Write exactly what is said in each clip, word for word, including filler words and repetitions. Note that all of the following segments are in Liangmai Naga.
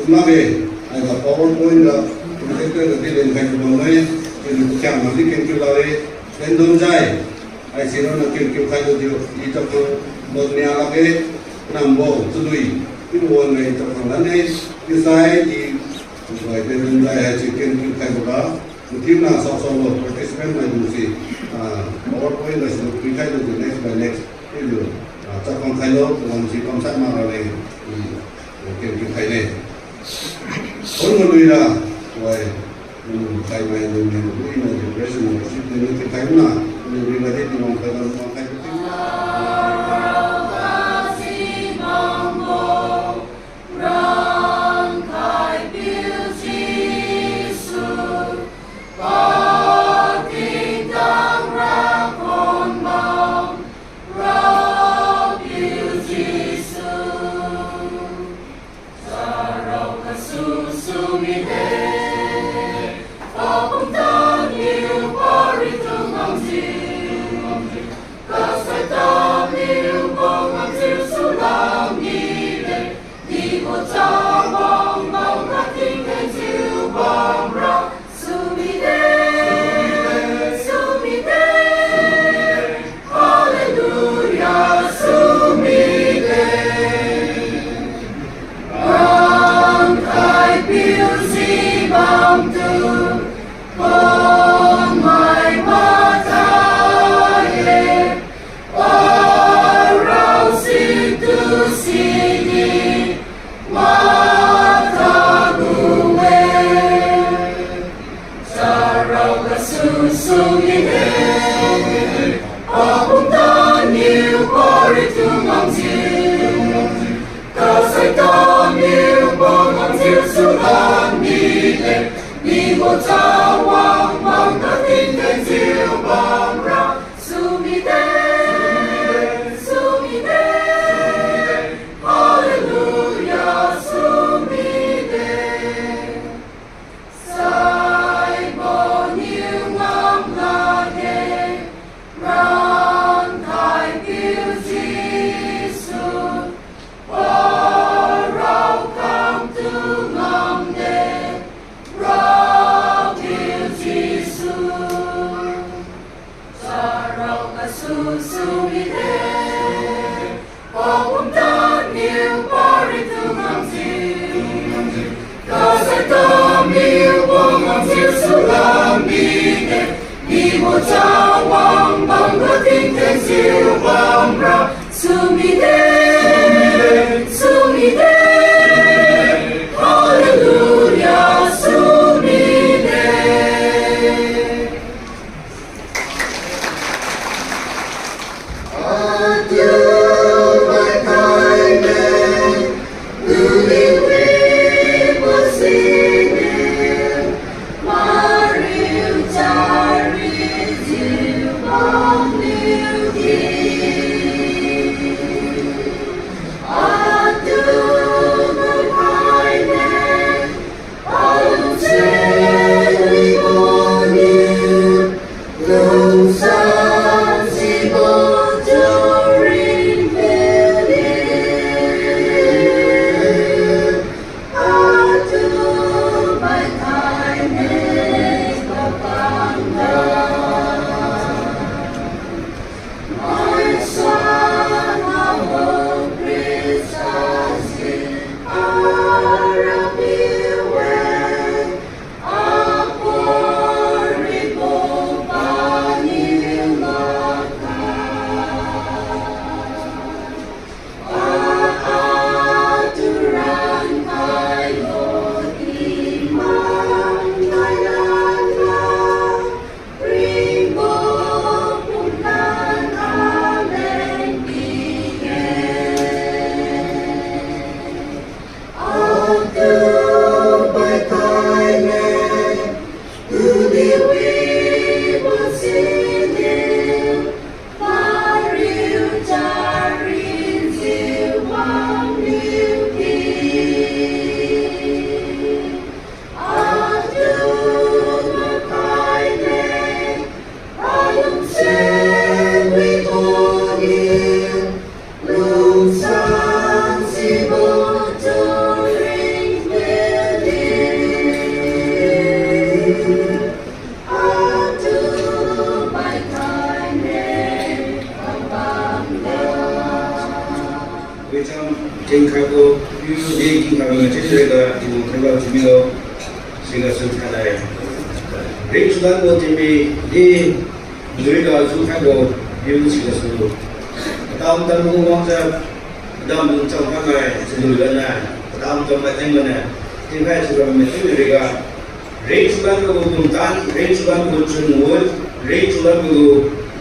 Makge, haiga PowerPoint ga projector ga di lenkhai tu bamme, chiu kiang na di kenkiu lakge, lendon jai, haisi ronna kenkiu khailujiu, i chakhu don nia lakge, nambo, chalui, i won-ga i chakhu lane, i sai i, bai lendon jai haisi kenkiu khaiboga, mathiuna saosaolo participant maidungse, ah, PowerPoint ga si phuikhailujiu next by next, chiujiu, ah, chakhuang khailo, wangsi kamshat mak raleng, i, kenkiu khaine. Phone ga luira, wai, mm, khai mai, mm, luina decoration worship din ni khai na, mm, luira di Tingwang khai na, Tingwang khai na. Tingkhaibo, piu di tingkhaibo machiu riga, Tingwang khuga thiumilo, sigasu thainai. Ringsulanbo tingmi di, luiga jukhaibo, piu sigasu. Katam-tam gu wangjiu, padam lungchang khaimai, chalui lanai, katam-tam maideng mane, tingkhai thiurabo machiu riga, ringsulanbo gu pumtan, ringsulanbo gu chunwut, ringsulanbo gu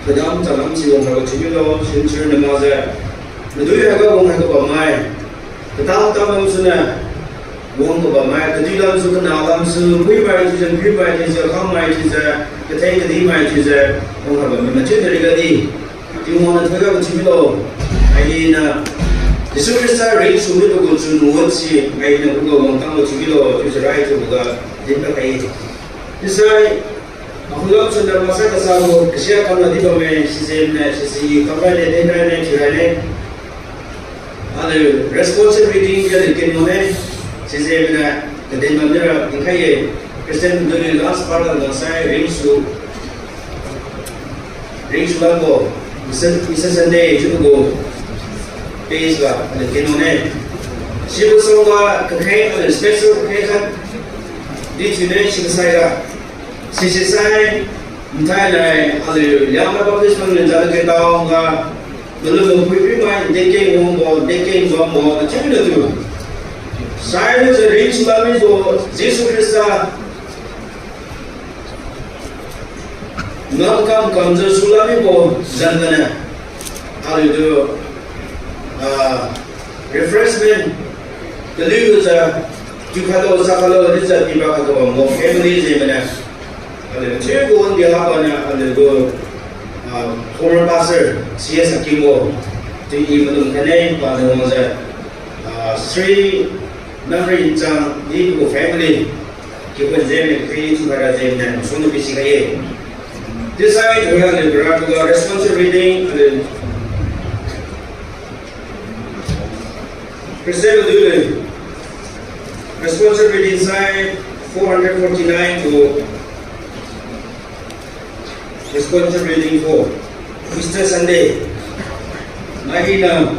padam chalam si wangkhaibo thiumilo, sinchere na makjiu. Madui haiga wangkhai kabammai, katam-tam lamsuniu wang kabammai, kadih lamsu, kana lamsu, puimai thiujiu, puimai thiujiu, khammai thiujiu, katheng kadihmai thiujiu, wangkhai bammai machiu riga di, Tingwang niu thoidam thiumilo, ainiu, Jesu Khrista ringsu mibo gu chunwut si, ainiu khuga wangtangbo thiumilo, chiujiu rai thiuboga, dinpad khai-e. Chiusai, akhulam suniu maksai kasabo, kasia kamra di bamme, sijengniu, sisi kamra ne, denra ne, thiura ne. Aliu responsive reading ga aliu kenwang ne, sijengniu, kaden bamniura dinkhai-e, Christian duli last part ga sai ringsu, ringsulanbo, Easter, Easter Sunday chiubo gu page ga aliu kenwang ne. Sibo suangga kakheng aliu special kakheng khat di thiune sibo saiga. Sisi sai, nthainai aliu Liangmai Baptist Church Nonlian Jalukie Town ga, malum pui pimai, dekeng wangbo, dekeng bambo, achiu natu. Sainiu jiu ringsulan mibo, Jesu Khrista, ngamkam kamjiu sulan mibo, zan gane. Aliutu, ah, refreshment, kaliu jiu, tiukhailo, sakhalo, aliu jiu, piba kha kabambo, family jeng mane. Aliu chiubo on behalf aniu, aliutu, ah, former pastor, C S Akinbo, tui i malum khaine, paniu wangjiu, ah, Sri Namri Nchang, di gu family, kikhun jeng mane, kri thiukhai ra jeng mane, suanniu pisikhai-e. Chiusai, tuhoira aliu kara khuga responsive reading, aliu Christian gu dui lui. Responsive reading sai four hundred forty-nine gu. Responsive reading for Easter Sunday. Mai hina,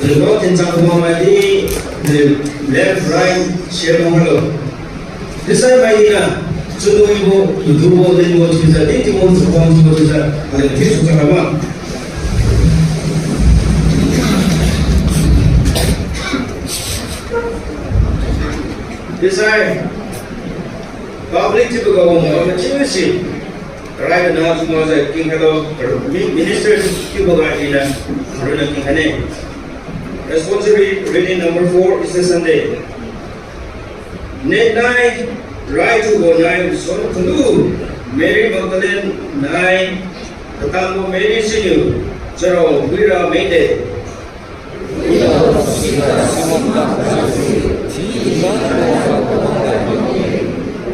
lebo tinchang kumamai di, left, right, share manglo. Chiusai mai hina, chunwibo, tudubo, lenbo, chiujiu, di Tingwang chakhuang chiubo chiujiu, aliu thiusu chakhuang ma. Chiusai, public chiubo ga wang ma chiusi, rai na chiu makjiu kingkhaibo, mi-, minister chiubo ga iniu, aruna kingkhaine. Responsive reading number four, Easter Sunday. Nenai, raithubo nai, suan khudu, Mary Magdalene nai, katangbo Mary siniu, charao wira mide.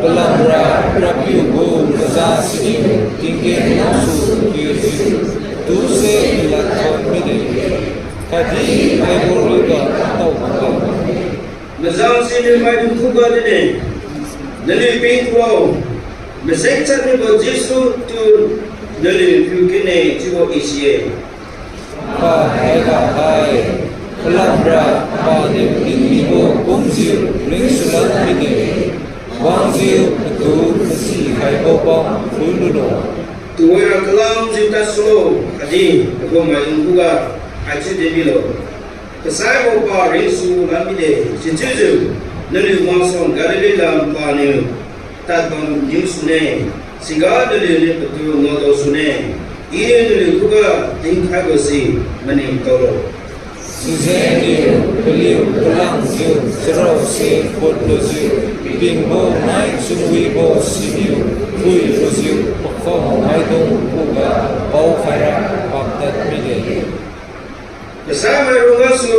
Palamra, Rapiu gu maza siniu, tinggen nangsu piujiu, tuse lad thon mide. Khatdi haibo riga tao bamde. Maza siniu maidung khuga dinne, naliu pingtulo, maseng chat mibo Jesu tu naliu piu kinne chiubo isi-e. Pa haiga hai, palamra paniu tingmibo kumjiu ringsulan mide, wangjiu patu masi haibo bam phuilulo. Tuhoira kalamjiu tadsulo, khatdi pagu maidung khuga haichiu din milo. Kasaibo pa ringsulan mide, sichiujiu naliu masuang Galilee lam paniu tadbam niu sune, siga naliuniu patu ngaoda sune, Iniu naliu khuga dinkhaibo si maningtaolo. Sijengniu paliu palangjiu, charao se potlujiu, pingbo nai chunwibo siniu phuilujiu, pakhommaidung khuga paokhaira paktad mide. Kasaimai ronggasu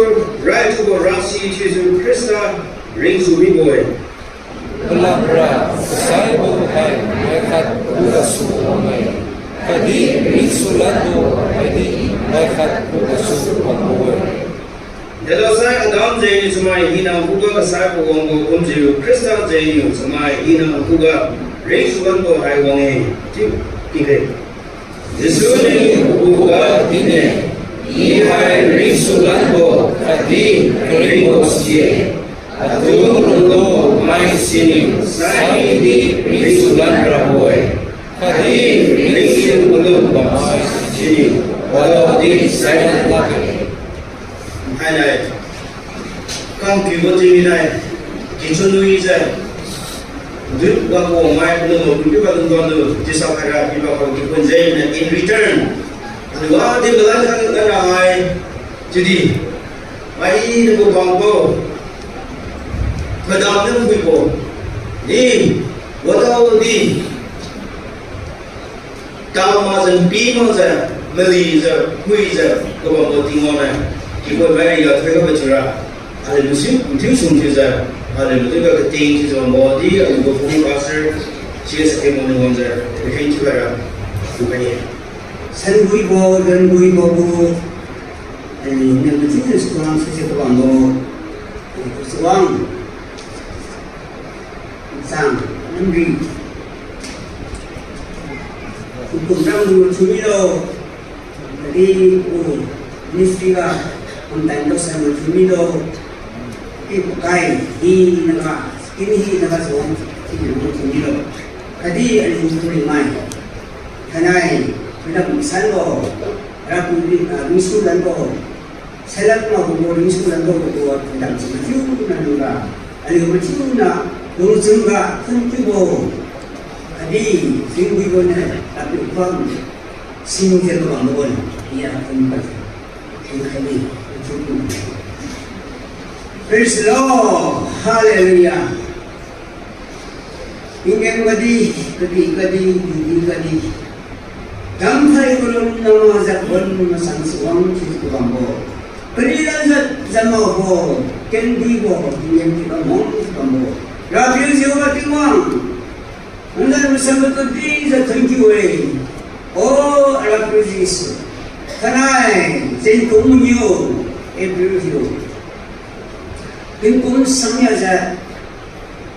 raithubo rasi thiujiu Khrista ringsu mibo-e. Palamra kasaibo hai maikhat khugasu wang-e, khatdi ringsulanbo haidi maikhat khugasu wangbo-e. Delosai Adam jengniu chamai hina khuga kasaibo wangbo kumjiu Khrista jengniu chamai hina khuga ringsulanbo hai wang-e. Chiu kikhe. Jesu niu pagu ga dinne, I hai ringsulanbo khatdi karingbo si-e. Atu lunglo mai siniu saidi ringsulan rabo-e. Khatdi ringsu malum bam siniu wadaodi saina lakge. Hainai, kangkiubo tingminai, kichun nuijiu, dut bambo mai lunglo kumpiu ga lungdon lu chiusao khaira piba kam kikhun jengniu in return, aliu wadi malan khan nara hai, chiudi, mai nagu bambo, madam niu wibo, di, wadaodi, tao makjiu, pi makjiu, malijiu, puijiu, kabambo Tingwang niu, kikhun mai riga thoikhaibo chiura, aliu lusi, thiu sum thiujiu, aliu lusi ga kating thiujiu bambo di, aliu gu phung pastor, C S K Moni wangjiu, kakheng thiu khaira, tu khai-e. Sanbuibo, Danbuibo gu, aliu niu mathiuniu suang sise kabambo, suang, chang, namri. Kum ram lu thiumilo, khatdi gu ministry ga, kumtan lo san lu thiumilo, pi pakai, hinaga, skin hinaga suang, thiu lu thiumilo. Khatdi aliu gu ringmai. Thainai, madam sanbo, Rapiu di, ah, ringsulanbo, Sailat magu ringsulanbo gu madam si mathiu naliu ga, aliu mathiuna, lungchun ga, khun thiubo, khatdi, ringbuibo niu, Rapiu pam, singjiu kabambo gu, iya khun pa, khun khatdi, mathiu. Praise the Lord, hallelujah. Tinggen gadi, kadi gadi, didi gadi. Damkhai gulum nama jat wan masang suang thiujiu kabambo. Kadi lanjat jat makbo, kendibo, tinggen thiu bam mong thiu bambo. Rapiu Jehovah Tingwang. Nangniu masanbo tu dijiu thank you e. O Rapiu Jesu. Thainai, zingkum mangiu, April hiu. Tingkum sangya jiu,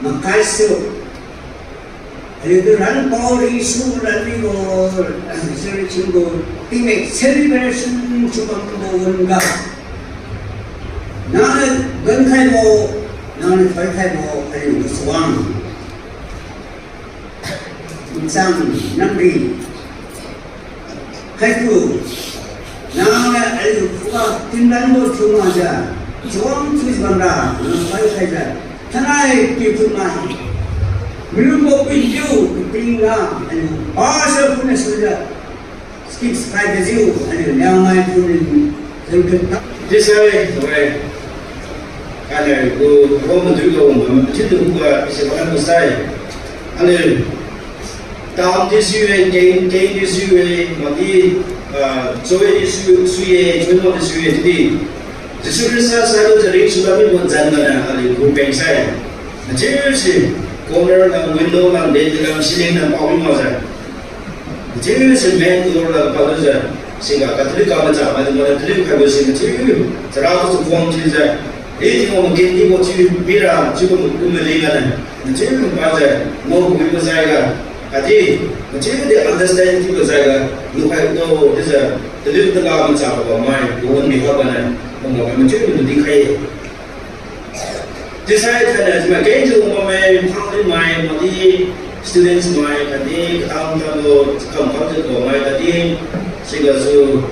makai su. Aliutu ranpao ringsu ranmibo, ah, resurrection gu, tingmik celebration thiubambo wan-ga. Nangniu gankhaibo, nangniu thoikhaibo, aliu suang. Nchang namri. Haitu, nangniu aliu khuga tinranbo thiu makjiu, chawang thiujiu bamra, nang thoikhaijiu, thainai kikhun mai. Malumbo pui piu, katingga, aliu pastor khunniu sujiu, skip sky gajiu, aliu Liangmai khunniu, zengkhen ta. Chiusai, tuwai. Aliu gu, gu madui ga wang, mathiu tu ga, ise wan masai. Aliu, tam di sui-e, keng, keng di sui-e, madi, ah, choi di sui, sui-e, choi ma di sui-e, chiudi. Jesu Khrista sailujiu ringsu lak mibo zan gana, aliu gu peng sai. Mathiu si, corner lam, window lam, den lam, ceiling lam, pao mi makjiu. Mathiu si main door lam, pao lujiu. Siga Catholic ga macha, madi madi Catholic khaibo si mathiu. Chara tu khuang chiujiu. Di tingwang makin dibo chiu mira, chiubo makum mali gana. Mathiu majiu, ngao kum mazai ga. Khatdi, mathiu di understand thiubo zai ga, lukhai udo, dijiu, taliu tala macha ga mai, gu wan di ha bana, kum ga mathiu lu dinkhai-e. Chiusai thainai, chiumai kenjiu bammai, phang di mai, madi, students mai, khatdi, katam tamlo, kam kamjiu bammai, khatdi, sigasu,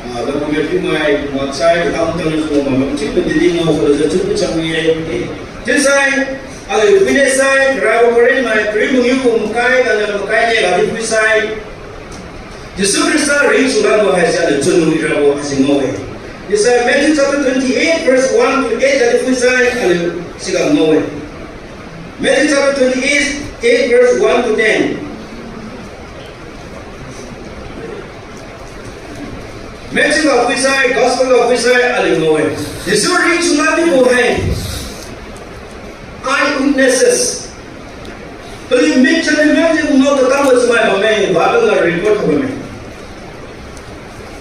ah, bammai, maksai, katam tamlo, bammai, chiu, didi ngao, khatdi, chiu, chang ye. Chiusai, aliu phuine sai, karaibo karingmai, kariu mangiu kum makai, ganiu makai ne, gadi phuisai. Jesu Khrista ringsu labo haise aliu chunwi rabo haise ngao-e. Chiusai Matthew chapter twenty-eight verse one to eight gadi phuisai aliu siga ngao-e. Matthew chapter twenty-eight, eight verse one to ten. Matthew ga phuisai, Gospel ga phuisai aliu ngao-e. Jesu ringsu labo hai. Eyewitnesses. Paliu mik chan mik chan ngao tatambo chamai bamme, Bible ga record bamme.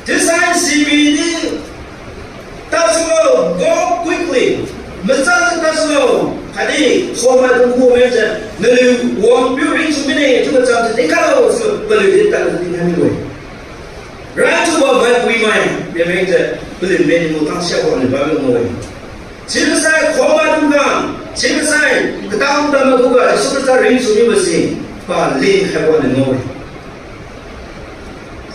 Chiusai sibi di, tadsulo, go quickly. Machang tadsulo, khatdi, khomai kum khume jiu, naliu wangpiu ringsu mine, chiu machang jiu dinkhalo, chiu paliu di tadlu dinkhai mibo-e. Raitu Mai pui mai, memeng jiu, paliu meng gu tang siabo aliu Bible ngao-e. Sibosai, khomai dung ga, sibosai, katang tam maduga, Jesu Khrista ringsu mibo si, palin khaibo aliu ngao-e.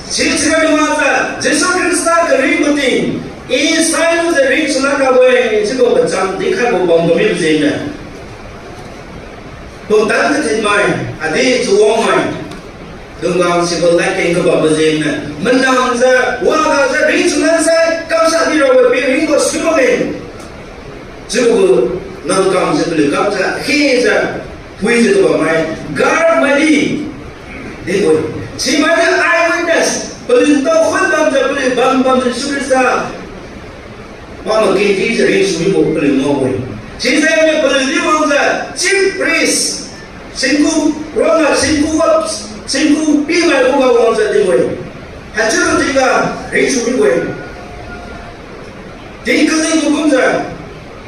Sichiujiu maza, Jesu Khrista karing mating, i sailujiu ringsu lan rabo-e, chiubo pacham dinkhaibo bambo mibo jengniu. Pumtan kathinmai, adi chawangmai, dunggang sibo ladkeng kabambo jengniu. Manangjiu, wagajiu, ringsu lan sai, kamshat mirabo pi ringbo sui makge. Chiubo gu ngamkamjiu paliu kamjiu, khijiu, phuijiu kabammai, guard maidi. Dibo-e. Simai niu eyewitness, paliu tao khun bamjiu, paliu bam bamjiu Jesu Khrista. Pama kengdijiu ringsu mibo paliu ngao-e. Sijengniu paliu di wangjiu chief priest, singku, ronna singku ga, singku pimai khuga wangjiu dibo-e. Haichiubo tingga ringsu mibo-e. Tingkading gu kumjiu,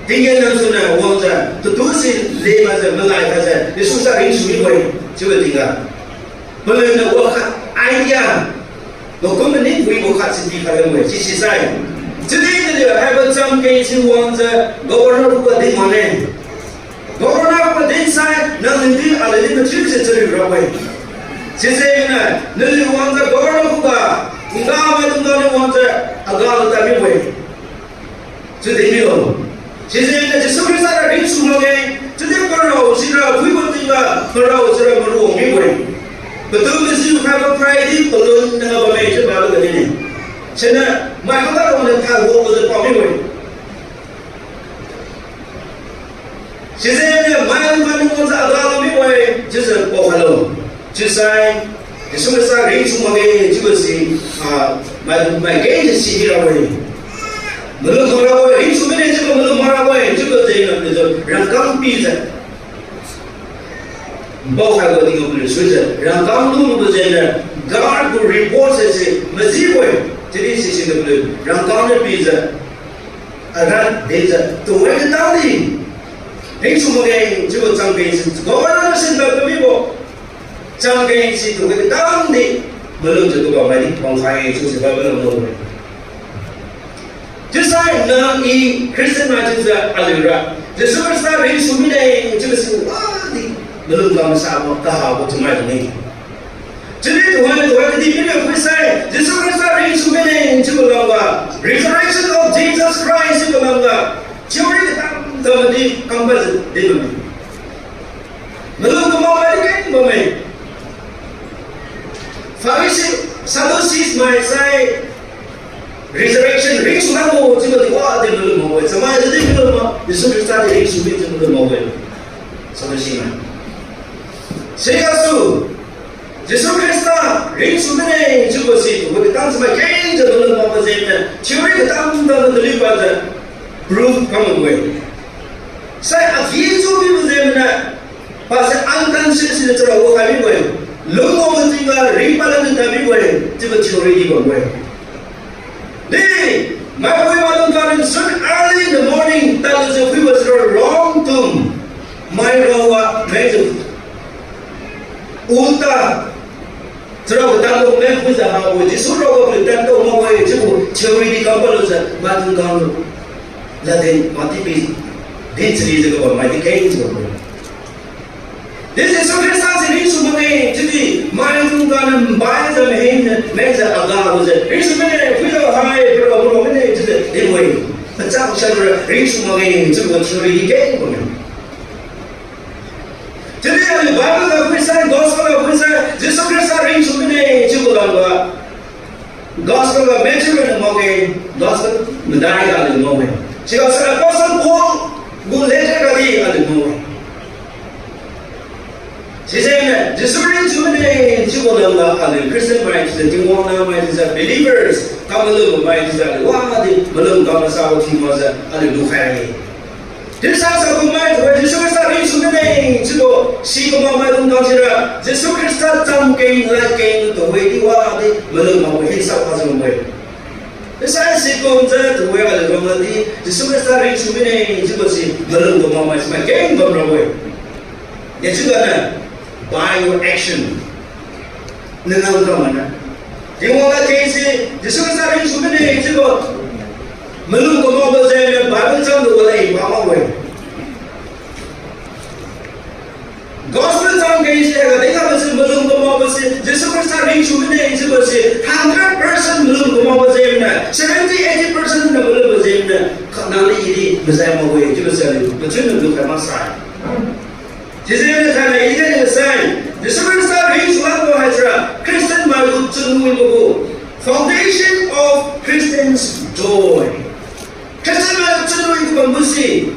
tinggen lam suniu wangjiu, tatu si lemakjiu, malai khatjiu, Jesu sa ringsu mibo-e, chiubo tingga. Paliuniu wakhat idea, makum maning puibo khat si pikha lambo-e, sisi sai. Chiudi naliu haibo chamkeng si wangjiu, governor khuga din makne. Governor khuga din sai, nangniudi aliudi mathiu si chariu rabo-e. Sijengniu, naliu wangjiu governor khuga, ngga maidung ganiu wangjiu, aga lu tadmibo-e. Chiudi milo. Sijengniu Jesu Khrista ra ringsu makge, chiudi parao sira phuibo tingga, parao sira maruang mibo-e. Patu majiu khaibo prai di palun nanga bamme chiu Bible ga din-e. Siniu, mai khata rao niu thaibo lujiu pao mibo-e. Sijengniu mai maidung ganiu wangjiu aga lu mibo-e, chiujiu paokhailo. Chiusai, Jesu Khrista ringsu makge, chiubo si, ah, mai, mai kengjiu si mirabo-e. Malum makrabo-e, ringsu mine chiubo malum makrabo-e, chiubo jengniu, chiujiu rangkang pijiu. Npaokhaibo tingga paliu suijiu, rangkang lubo jengniu, guard gu report se si majibo-e, chiudi sisi ga paliu, rangkang niu pijiu. Aran dejiu, tuhoi katang di, ringsu makge chiubo chamkeng si, governor sinba kamibo, chamkeng si tuhoi katang di, malumjiu kabammai di pangkhai-e chiusi Bible ngao-e. Chiusai nang i Christian mai chiujiu aliura, Jesu Khrista ringsu mine chiubo si wadi, malum kam masabo kahabo thiumai dine. Chiudi tuhoi tuhoi kadihpiriga phuisai, Jesu Khrista ringsu mine chiubo lamga, Resurrection of Jesus Christ chiubo lamga, theory katam tamdi kampad di bamme. Malum kamakmai di keng bamme. Pharisee, Sadducees mai sai, resurrection, ringsu lanbo chiubo di wadi malum makbo-e. Chamai di malum mak, Jesu Khrista di ringsu mi chiu malum makbo-e. Sadducee mai. Sigasu, Jesu Khrista ringsu mine chiubo si, tuhoi katang chamai kengjiu malum makbo jengniu, theory katam tamga daliu padjiu, proof kambo-e. Sai avi chiu mibo jengniu, pase unconscious niu charao khai mibo-e. Lungwang tingga ringpad lamniu tad mibo-e, chiubo theory di bambo-e. Di, maipui maidung ganiu sun early in the morning tadlujiu phuibo sira rongtum, mai raoga mengjiu ulta, charao katanbo meng phuijiu habo-e, Jesu raoga paliu tadtao makbo-e chiubo theory di kam palujiu maidung ganiu ladin matipi din charijiu kabammai di kengjiu bambo-e. Di Jesu Khrista si ringsu makge chiudi maidung ganiu mbaijiu mahinjiu mengjiu aga lujiu ringsu mine, phuilo hai, parao maro mine chiujiu dibo-e. Pachak sara ringsu makge chiubo theory di keng bamme. Chiudi aliu Bible ga phuisai, Gospel ga phuisai, Jesu Khrista ringsu mine chiubo lamga, Gospel ga Matthew ronna ngao-e, Gospel madai ga aliu ngao-e. Sigasu Apostle Paul gu letter gadi aliu ngao-e. Sijengniu Jesu ringsu mine chiubo lamga aliu Christian mai chiujiu, Tingwang namai chiujiu, believers, kam malum mai chiujiu aliu wadi malum kam masabo thiu makjiu aliu lukhai-e. Chiusai sakumai tuhoi Jesu Khrista ringsu mine chiubo si kamakmaidung ganiu sira Jesu Khrista chamkeng ladkeng tuhoi di wadi malum makbo-e, hinsao khajiu bambo-e. Chiusai sikumjiu tuhoi aliu bamga di Jesu Khrista ringsu mine chiubo si malum kamakmai si maikeng bamrabo-e. Dechiu ganiu, by your action, nangam kam mana Tingwang ladkeng se, Jesu Khrista ringsu mine chiubo malum kamaobo jengniu Bible cham tu waleng pa makbo-e. Gospel cham keng se, haiga dengkhaibo se, malum kamaobo se, Jesu Khrista ringsu mine chiubo se, hundred percent malum kamaobo jengniu, seventy, eighty percent na malumbo jengniu, khatna li idi mazai makbo-e chiubo se, aliu machun na du khai maksai. Chiujiu thainai i khaini sai, Jesu Khrista ringsu lakbo haisira, Christian maigu chunwibo gu, foundation of Christians' joy. Christian maigu chunwi kabambo se,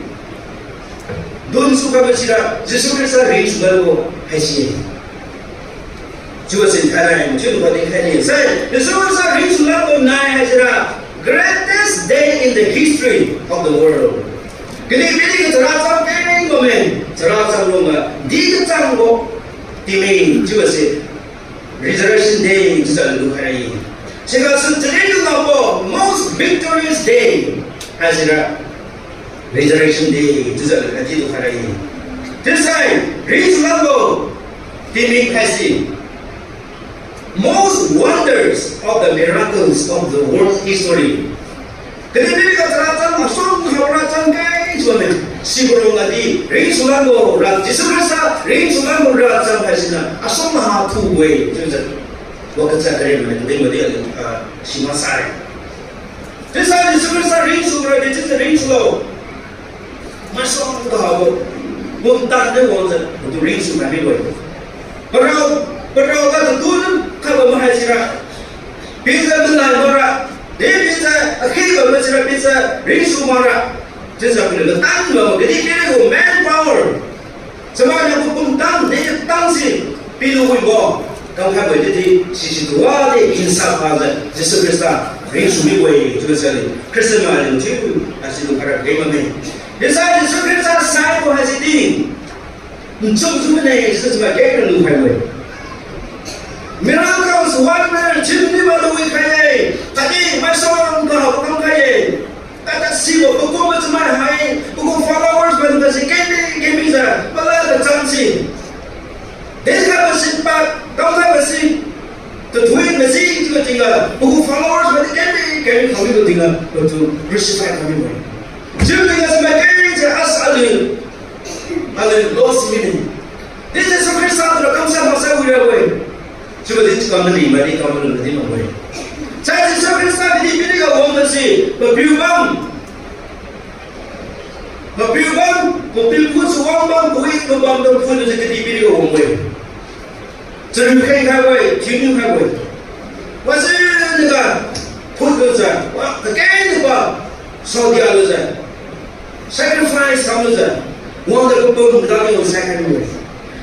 dunsu kabo sira, Jesu Khrista ringsu lakbo haise. Chiubo se thainai, chiubo dinkhai ni sai, Jesu Khrista ringsu lakbo nai haisira, greatest day in the history of the world. Kadihpiri ga chara cham keng bamme, chara cham lungga, di kachangbo, tingmik chiubo se, Resurrection Day chiujiu aliu lukhai ra-e. Sigasu chari lungga bo most victorious day haisira Resurrection Day chiujiu aliu khatdi lukhai ra-e. Chiusai ringsu lakbo tingmik haise most wonders of the miracles of the world history. Kadihpiri ga chara cham, asuang ha ra cham keng chiu bamme. Sibo rongga di ringsu lakbo ra, Jesu Khrista ringsu lakbo ra cham haisiniu asuang ha thubo-e chiujiu, wa kachat kare mane kadin madi aliu, ah, si maksai. Chiusai Jesu Khrista ringsu ra di chiujiu ringsulo. Maisuang kahabo, pumtan di wangjiu patu ringsu khai mibo-e. Parao, parao ga tatu khaibo ma haisira, pijiu malai makra, di pijiu akhi bambo sira pijiu ringsu makra, chiujiu paliu matanbo kadihpiri gu manpower. Chamai niu gu pumtan di tangsi pilu wibo, kamkhaibo didi sisi tuwadi insa pajiu Jesu Khrista ringsu mibo-e chiubo sali Christian mai aliu thiu, asi lu khara keng bamme. Chiusai Jesu Khrista saibo haisi di nchumjiu mine chiujiu chamai keng ra lukhaibo-e. Miracles, wonder, chiudi malu wikhai-e, khatdi maisuang kahabo kamkhai-e. Kata sibo pakumbo chamai hai, pagu followers bamga si kengmi kengmijiu pala kachang si, dinkhaibo si pa, kamkhaibo si, tathui maji chiubo tingga, pagu followers bamdi kengmi kengmi khang mibo tingga, patu crucify khang mibo-e. Chiu tingga chamai kengjiu as aliu, aliu lost mine. Di Jesu Khrista tura kamsai maksai wirabo-e. Chiubo di kam mani madi kam malum madi makbo-e. Sai Jesu Khrista kadihpiri ga wangbo si, papiu bam, papiu bam, papiu khusu wang bam, pawi kabam bam khusu kadihpiri ga wangbo-e. Chariu kheng khaibo-e, thiuniu khaibo-e. Wasi niga phutlujiu, wa kakengniu pa saodia lujiu, sacrifice kamlujiu, wangjiu papum kadani wang sai khaibo-e.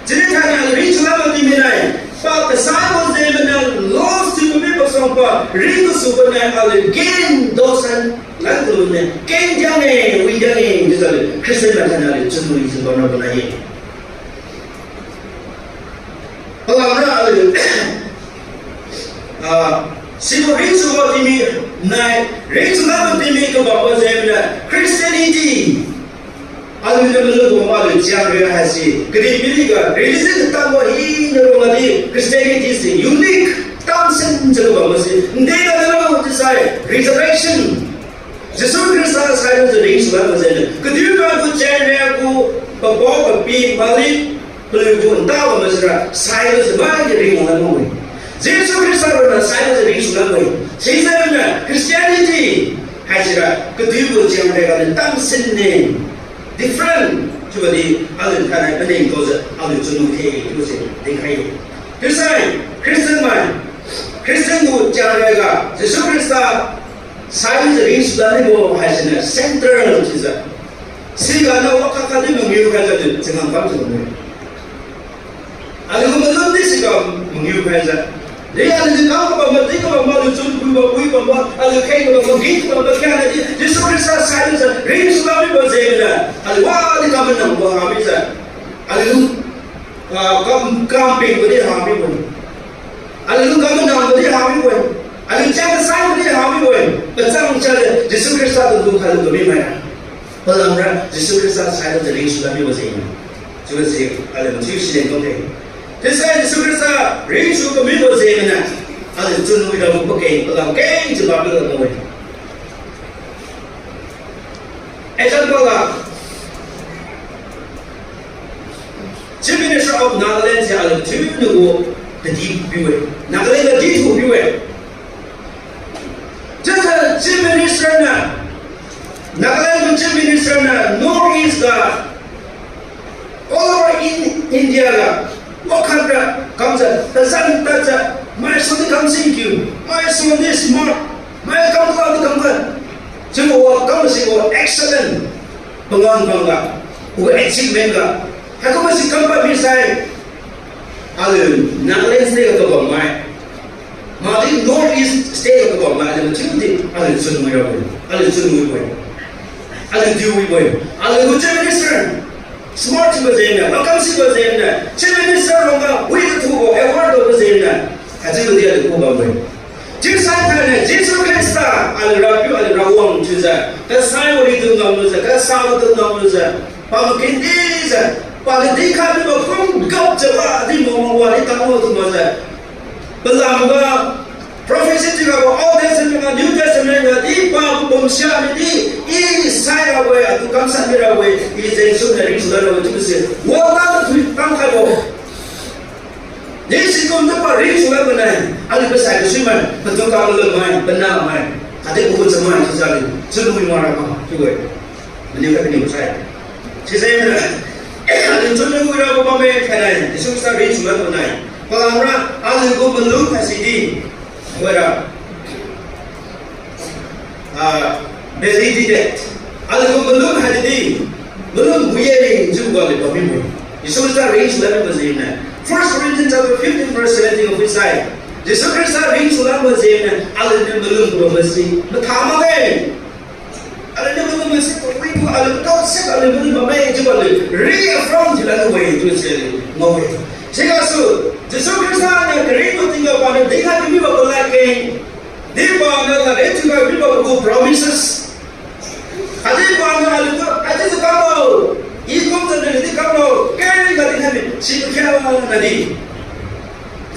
Chiudi thainai aliu ringsu lakbo tingmik nai, pa kasaibo jengniu loss thiu kamibo suangpa ring kasubo nai aliu gain dosan lan kalu ne keng diang-e, wi diang-e chiujiu aliu Christian mai thainai aliu chunwijiu bamrabo nai-e. Palamra aliu, ah, sibo ringsubo tingmik nai, ringsu lakbo tingmik kabambo jengniu Christianity aliuniu malubo ma aliu chiang ri haise kadihpiri ga religion tambo hina rongga di Christianity se unique tamsinjiu kabambo se nde ga nalo chiusai resurrection. Jesu Khrista sailujiu ringsu lakbo jengniu kadihpiri gu channel gu pabo papi malik paliu gu ntabo masira sailujiu maidi ringwang lan makbo-e. Jesu Khrista ronna sailujiu ringsu lakbo-e. Sijengniu Christianity haisira kadihpiri gu chiang ri ga niu tamsin ne. Different chiubodi aliu thainai paningtaojiu aliu chunwi khe chiubo se dinkhai-e. Chiusai Christian mai, Christian gu chiang ri ga Jesu Khrista sailujiu ringsu lan mibo haisiniu central chiujiu. Siga na wakha khatdi mangiu khaijiu aliu changam kamjiu bamme. Aliu malum di siga mangiu khaijiu. Di aliu kam kabam, madi kabam, aliu chun pui bam, pui bam, aliu kheng kabam, ging kabam, kya na di Jesu Khrista sailujiu ringsu lan mibo jengniu aliu wadi kam manangbo hamijiu, aliu ah, kam, kampingbo di hamibo-e. Aliu kam manangbo di hamibo-e. Aliu chang kasaibo di hamibo-e. Pachang chaliu Jesu Khrista tu dung khailu kami maira. Palamra Jesu Khrista sailujiu ringsu lan mibo jeng. Chiubo se aliu mathiu sileng tong khe. Chiusai Jesu Khrista ringsu kamibo jengniu Aliu chunwi rabo pakeng palam keng chiu bambo la-e. Example ga, Chief Minister of Nagaland se aliu thiuniu gu kadi piu-e. Nagaland ga di thu piu-e. Chiujiu Chief Minister niu, Nagaland gu Chief Minister niu North East ga, all over in India ga, wakhat ra kamjiu, tazan tadjiu, maisuang di kam singkiu, maisuang di smart, mai kam kala di kam khat. Chiubo wa kam masi wa excellent. Pangan bangga, pagu achievement ga. Haikum masi kam pad misai, aliu Nagaland state ga kabammai, makdi North East state ga kabammai, aliu mathiudi, aliu chunwi rabo-e, aliu chunwibo-e, aliu diuwibo-e, aliu gu Chief Minister smart thiubo jengniu, akam sibo jengniu, Chief Minister rongga wi kathubo award daobo jengniu, haichiubo di aliu ku bamme. Chiusai thainai Jesu Khrista, aliu Rapiu, aliu Rawang thiujiu, kasaibo ritu ngamlujiu, kasabo tu ngamlujiu, paniu kendijiu, paniu dinkhai mibo kum gapjiu wa di mao wadi tangbo tu makjiu, palamga prophecy thiurabo Old Testament ga New Testament ga di pabumsia midi, I sairabo-e, atu kamshat mirabo-e, I jengsu nai ringsu lad rabo-e chiubo se, wangga tu thui tangkhaibo. Di sikum tu pa ringsu lad manai, aliu pasai kasuimai, patu kamalumai, panamai, khatdi pagu chamai chiujiu aliu chunwi mak rabo chiu-e. Maniu khat kaniu sai, sijengniu aliu chunwi rabo bamme thainai, Jesu Khrista ringsu lad manai, palamra aliu gu malum haisi di, hoira, ah, validity, aliu gu malum haidi, malum bu ye chiubo aliu bammibo-e. Jesu Khrista ringsu lad mibo jengniu, First Corinthians chapter fifteen verse seventeen ga phuisai, Jesu Khrista ringsu lad mibo jengniu aliuniu malum bambo si matha makge. Aliuniu malum masi kawibo aliu tao se aliu malum bamme chiubo aliu reaffirm thiu lad mibo-e chiubo si aliu ngao-e. Sigasu, Jesu Khrista niu karingbo tingga paniu dinkhai kamibo paladkeng, di paniu ladriat thiukhai mibo pagu promises, khatdi paniu aliutu haichiujiu kamlo, I kumjiu naliudi kamlo, kengga dinkhai mi si pakhiangnadi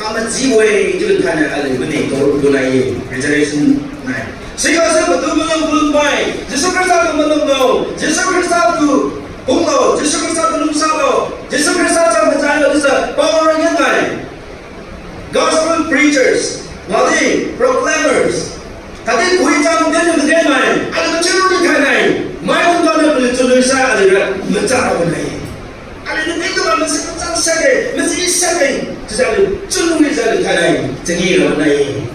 kamajibo-e chiu thainai aliu maning tao lunai-e, resurrection nai. Sigasu patu malum malum mai, Jesu Khrista tu malumlo, Jesu Khrista tu kumlo, Jesu Khrista tu lungsalo, Jesu Khrista cham kachailo chiujiu paora nai, gospel preachers, makdi proclaimers, khatdi phuicham dinniu kaden mai, aliu machunwi thainai, maidung ganiu paliu chunwi sai aliura machak rabo nai. Aliuniu pingtu bam masi machang sakge, masi sakge, chiujiu aliu chunwijiu aliu thainai chagi rabo nai.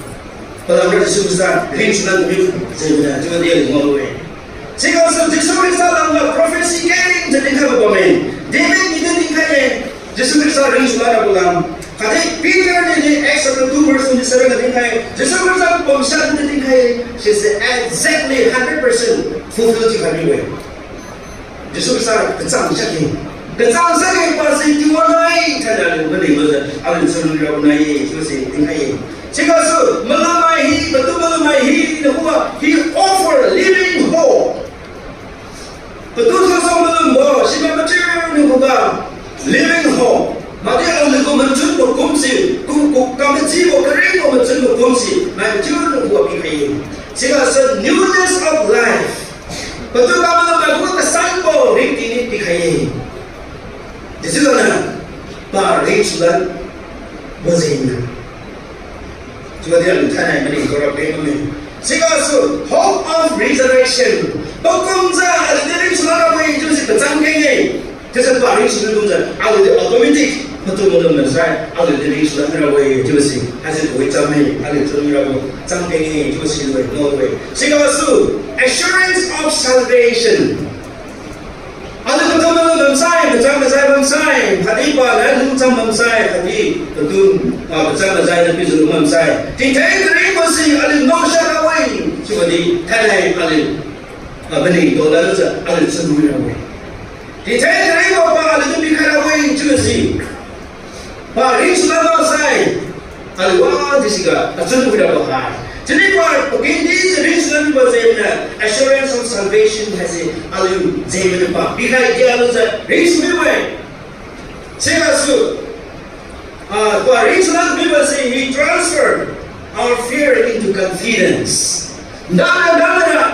Palamra Jesu Khrista ringsu lad mibo jengniu chiubo di aliu ngao-e. Sigasu Jesu Khrista lamga prophecy kengjiu dinkhaibo bamme. David nitu dinkhai-e, Jesu Khrista ringsu lad rabo lam. Khatdi Peter niudi Acts chapter two verse twenty-seven ga dinkhai, Jesu Khrista bamsa nitu dinkhai-e, sise exactly hundred percent fulfill thiukhai mibo-e. Jesu Khrista kachang sakge, kachang sakge pasi tiwan nai thainai aliu maning lujiu aliu chunwi rabo nai-e chiubo si dinkhai-e. Sigasu malum mai hi, patu malum mai hiniu khuga, he offer living hope. Patu sasa malumbo simai machiuniu khuga living hope, makdi aliugu machunbo kumse, kum, kum, kamajibo karingbo machunbo kumse mai machiuniu khuga pikhai-e. Sigasu newness of life, patu kamalum mai khuga kasanbo ringting ni pikhai-e. Dejiu ganiu pa ringsu lad bo jengniu chiubo di aliu thainai maningtao rabo bamme. Sigasu hope of resurrection, pakumjiu aliudi ringsu lad rabo-e chiubo si pachang keng-e. Chiujiu pa ringsu lad kumjiu aliudi automatic patu malum maksai aliudi ringsu lad mirabo-e chiubo si haisi wi chamme, aliu chunwi rabo chang keng-e chiubo si lu-e, ngao-e. Sigasu assurance of salvation, aliu patu malum bamsai, pachang majai bamsai, khatdi paniu lungcham bamsai, khatdi patu, ah, pachang majai niu pijiu lung bamsai, tingtheng karingbo si aliu ngaosa rabo-e chiubo di thainai aliu, ah, maningtao ladjiu aliu chunwi rabo-e. Tingtheng karingbo pa aliutu pikhai rabo-e chiubo si pa ringsu lad maksai aliu wadi siga achun wi rabo hai. Chiudi pa pakengdi ringsu lad mibo jengniu assurance of salvation haise aliu jengniu pa pikhai dialujiu ringsu mibo-e. Sigasu, ah, pa ringsu lad mibo si he transfer Our fear into confidence. Ndana, ndana.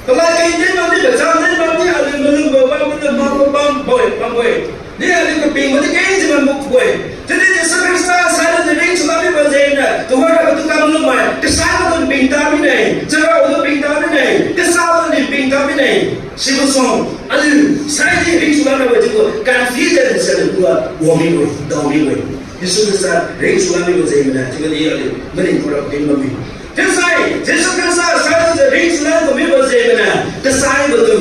Palai keng din bamdi, pachang din bamdi, aliu malumbo bamdi, mabo bambo-e, bambo-e. Di aliu kaping madi kengjiu bambo-e. Chiudi Jesu Khrista sailujiu ringsu lak mibo jengniu, tuhoira patu kam malum mai, kasaibo tu pingtan mine, charao tu pingtan mine, kasabo ni pingtan mine. Sibo suang, aliu saidi ringsu lak rabo chiubo confidence aliu khuga wang mibo-e, dao mibo-e. Jesu Khrista ringsu lak mibo jengniu, chiubodi aliu maningtao ra ping bamme. Chiusai, Jesu Khrista sailujiu ringsu lak mibo jengniu, kasaibo tu,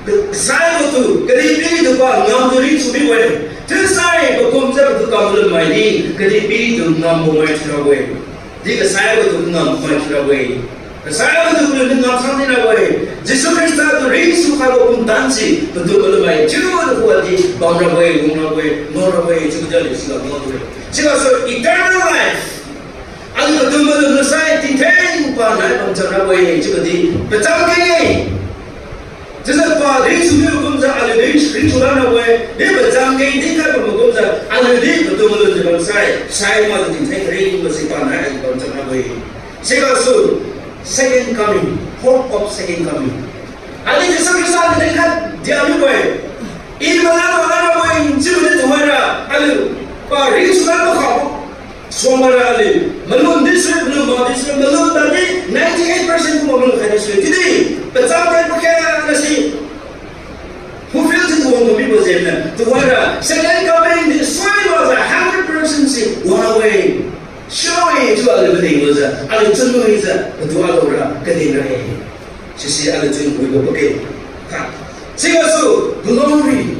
kasaibo tu, kadihpiri tu pa ngamtu ringsu mibo-e. Chiusai, pakumjiu patu kam malum maidi, kadihpiri tu ngambo mai thiurabo-e. Di kasaibo tu ngambo mai thiurabo-e. Kasaibo tu paliuniu ngam sang dinrabo-e. Jesu Khrista tu ringsu khaibo pumtan si, patu malum mai thiu tu khuga di bamrabo-e, wangrabo-e, ngaorabo-e, chiubo jali siga ngaotu-e. Sigasu eternal life. Aliu patu malum lusai tingtheng pa nai bamcham rabo-e, chiubodi pachang keng-e. Chiujiu pa ringsu mibo kumjiu aliu ringsu, ringsu lak rabo-e, di pachang keng dinkhai bambo kumjiu aliu di patu malumjiu bamsai, sai madu tingtheng ringbo si pa nai aliu bamcham rabo-e. Sigasu second coming, hope of second coming. Aliu Jesu Khrista tingtheng khat dia mibo-e. I malan malan rabo-e, chiudi tuhoira aliu pa ringsu lak makha suangmara aliu malum di sui, malum madi sui, malum tadi ninety-eight percent kumbo malum khai di sui. Chiudi pachang keng pakhiangnasi fulfill thiu wangtu mibo jengniu, tuhoira second coming di sui makjiu hundred percent si wang-e. Sure-e chiu aliu maningbojiu, aliu chunwijiu, patu alo ra kadin ra-e. Sisi aliu chunwibo pake. Kha. Sigasu glory.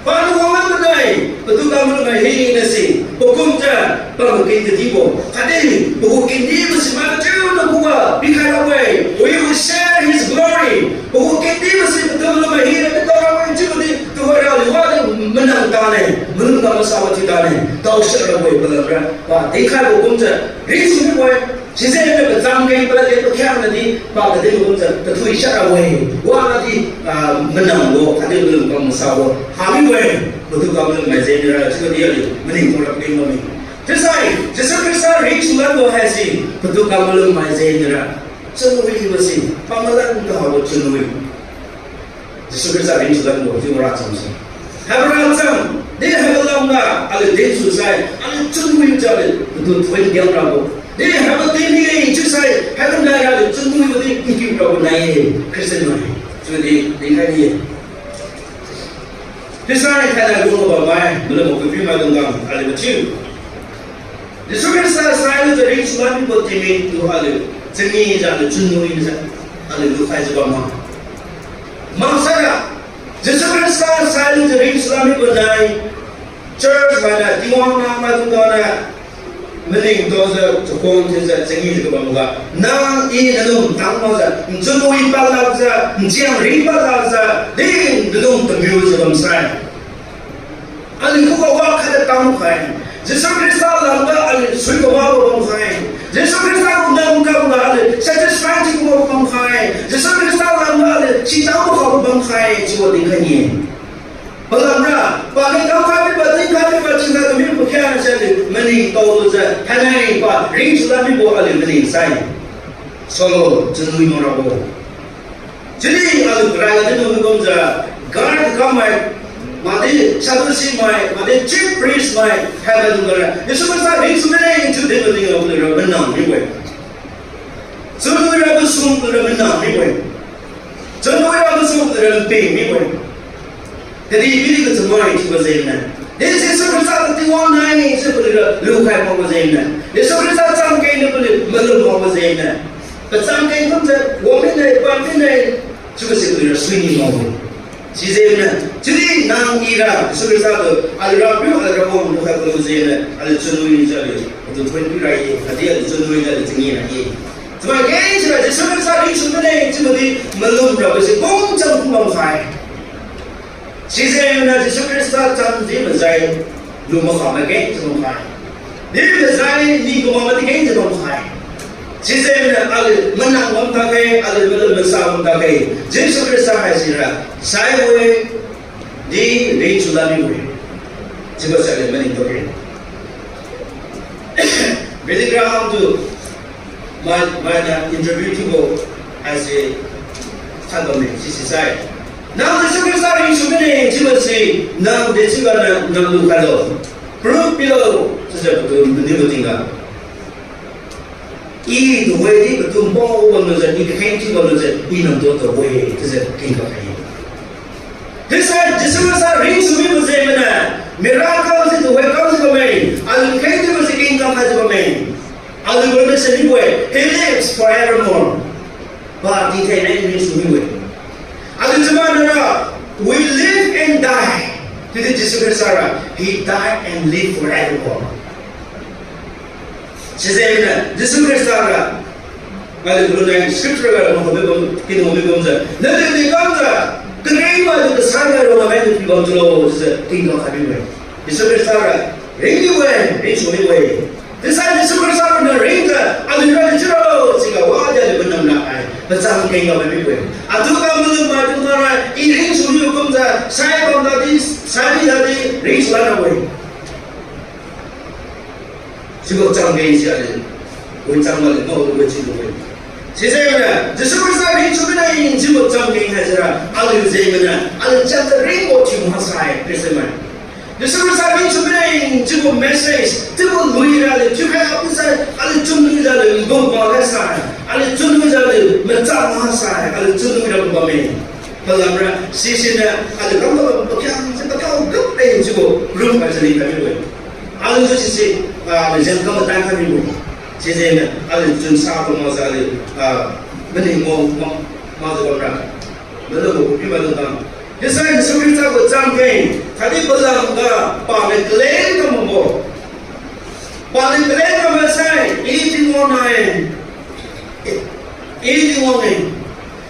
Paniu wanglan manai, patu kam malum mai hinase, pakumjiu, pamaking kadibo khatdi, pagu kengdibo si mai chiuna khuga pikhai rabo-e, we will share his glory. Pagu kengdibo si patu malum mai hina pitao rabo-e chiubodi, tuhoira aliu wadi manang tane, malum ga masabo thiu tane, taoshat rabo-e palamra, pa dinkhaibo kumjiu, ringsu mibo-e. Sijengniu pachang keng palad keng pakhiangnadi, pa kadin kumjiu tathui shat rabo-e. Wadi, ah, manangbo khatdi malum ga masabo ha mibo-e. Patu kam malum mai jengniura chiubodi aliu maningtao ra ping bamme. Chiusai Jesu Khrista ringsu lanbo haise, patu kam malum mai jengniura chunwibo si pamalan kahabo chunwi. Jesu Khrista ringsu lanbo chiu racham se. Haibo racham, di haibo lamga aliu dinsu sai, aliu chunwijiu aliu patu thoidiang rabo. Di haibo tingmi chiusai, haibo naira aliu chunwibo di nkiu rabo nai-e, Christian mai. Chiudi dinkhai ni-e. Chiusai thainai lungbo mai, malumbo kapiu maidung ga aliu mathiu Jesu Khrista sailujiu ringsu lak mibo tingmi tu aliu changee jiu aliu chunwijiu aliu lukhaijiu bam ma. Maksara, Jesu Khrista sailujiu ringsu lak mibo nai, church mainiu Tingwang nahmaidung ganiu maningtaojiu chakhuang thiujiu changeejiu kabamga, nang i nalung tang makjiu nchunwi padlakjiu, nchiang ri padlakjiu, di nalung tamiujiu bamsai, aliu khuga wa khatdi tamkhai. Jesu Khrista lamga aliu sui kawabo bamkhai. Jesu Khrista gu namkamga aliu satisfy thiu kawabo bamkhai. Jesu Khrista lamga aliu sitabo kawabo bamkhai chiubo dinkhai ni-e. Palamra, paniu kamkhai mibo, dinkhai mibo, chiujiu kami pakhiangnase aliu maningtao lujiu thainai pa ringsu lak mibo aliu maning sai, solo chunwi mak rabo. Chiudi aliu karaiga dinlu kumjiu, guard kammai, makdi Sadducee mai, makdi chief priest mai, haimaidung gara Jesu Khrista ringsu mine chiu dinbo tingga paliura manang mibo-e. Chunwira masum paliura manang mibo-e. Chunwira masum paliura nping mibo-e. Kadihpiri ga chamai chiubo jengniu, di Jesu Khrista tu Tingwang nai chiu paliura lukhai makbo jengniu, Jesu Khrista chamkengniu paliu malum makbo jengniu, pachamkeng kumjiu wang mine, pan mine chiubo si paliura suini makbo-e. Sijengniu, chiudi nang ira Jesu Khrista tu aliu Rapiu, aliu Rawang lukhai paliu jengniu, aliu chunwijiu aliu patu thoipi ra-e, khatdi aliu chunwijiu aliu changee ra-e. Chamai keng sira Jesu Khrista ringsu mine chiubo di malum rabo si kungchang kum bamkhai. Sijengniu Jesu Khrista chamdi mazai lu makhamai keng chiu bamkhai. Di mazai ni kumamadi keng chiu bamkhai. Sijengniu aliu manang bam takge, aliu malum masa bam takge. Jesu Khrista haisira saibo-e, di ringsu lak mibo-e. Chiubo si aliu maningtao-e. Billy Graham tu, mai, mainiu interview thiubo haise khat bamme, sisi sai. Nang Jesu Khrista ringsu mine chiubo se, nang dechiuga nang, nang lu khailo. Proof pilo, chiujiu patu mandibo tingga. I tuhoi di patu mbo bamlujiu, i kheng thiu bamlujiu, i namtu tu-e, chiujiu kingga khai-e. Chiusai Jesu Khrista ringsu mibo jeng maniu, miracle se tuhoi kamjiu bamme, aliu kheng thiubo se kingga khaijiu bamme. Aliu gu nase mibo-e, He lives forevermore. Pa tingtheng nai ringsu mibo-e. Aliu chiuba nara, we live and die. Chiudi Jesu Khrista ra, He died and lived forevermore. Sijengniu Jesu Khrista ra, aliu lunai scripture ga makhao mibam, kinu mibamjiu, naliu di kamjiu, kengkeng maitu kasan ga ronna mainiu pibam chiulo, chiujiu tingga khai mibo-e. Jesu Khrista ra, ringniu-e, ringsu mibo-e. Chiusai Jesu Khrista ra niu ringjiu, aliu ra di chiuro, siga wadi aliu manam ra hai, pachang kengga mibo-e. Atu kam malum maitu nara, i ringsu mibo kumjiu, sai bam dadi, sai mi dadi, ringsu lanrabo-e. Sibo chamkeng si aliu, wi chang maliu ngao lu chiubo-e. Sijengniu, Jesu Khrista ringsu mine chiubo chamkeng haisira, aliu jengniu, aliu chapter ringbo thiu maksai, Christian mai. Jesu Khrista ringsu mine chiubo message, chiubo lui ra aliu thiukhai apusai, aliu chunwijiu aliu lungbo gasai, aliu chunwijiu aliu machang maksai, aliu chunwi ra bamme. Palamra, sisiniu, aliu kambo pakhiangse katao gap-e chiubo, room ga chari khai mibo-e. Aliu tu sisi, ah, aliu jeng kam matai khai mibo-e. Sijengniu, aliu chunsa tu maksai aliu, ah, maning mo, ma, majiu bamra. Malu bo pi malu tang. Chiusai Jesu Khrista gu chamkeng, khatdi palamga, paniu kaleng kam bambo. Paniu kaleng kam sai, I Tingwang nai, I Tingwang-e,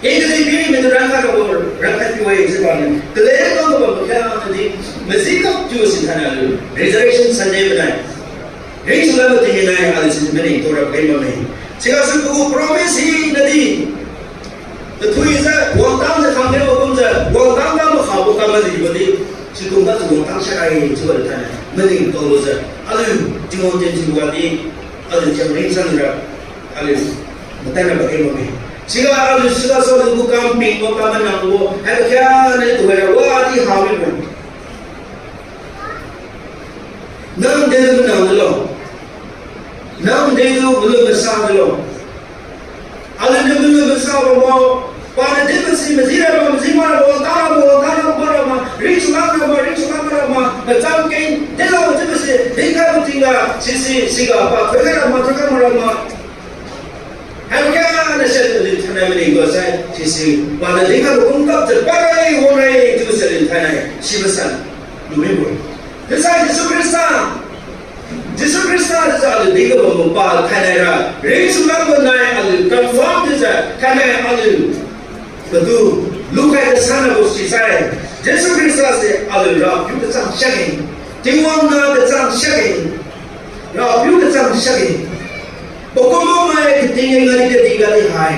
I kadihpiri mainiu rankha rabo, rankha thiu-e chiu paniu kaleng kam bambo kha nadi, maji kap thiu sin thainai aliu Resurrection Sunday manai, ringsu lanbo tingmi nai aliu si maningtao ra keng bamme. Sigasu pagu promise hinadi, tathuijiu wangtangjiu khangkhaibo kumjiu wangtang ga makhabo kam malibo di, sikum gatu wangtang sarai chiubo thainai maningtao lujiu, aliu Tingwang tien thiubo gadi, aliu thiang ringsan ra, aliu matanra pakeng bamme. Siga aliu sigasu aliu gu kam pingbo kam manangbo haibo kha nai tuhoira wadi ha mibo. Nang dedu manang dilo. Nang dedu malum masa dilo. Aliuniu malum masa bambo, paniu dinbose maji rabo, maji marabo, wangtang rabo, wangtang rabo, marabo, ringsu lan rabo, ringsu lan marabo, machamkeng dinlo chiubose dinkhaibo tingga, sisi, siga pa thoikhai rabo, thoikhai marabo. Haibo kha nai se aliu thainai maningtao sai, sisi, paniu dinkhaibo kumkapjiu parai wangra chiubose aliu thainai sibo san lu mibo-e. Chiusai Jesu Khrista, Jesu Khrista chiujiu aliu dinkhaibo bambo pa thainai ra ringsu lanbo nai aliu confirm chiujiu thainai aliu patu lukhai kasan rabo sisai, Jesu Khrista se aliu Rapiu kachang siakge, Tingwang nah kachang siakge, Rapiu kachang siakge. Pakum mai kating-e, ngadi kadih gadi hai,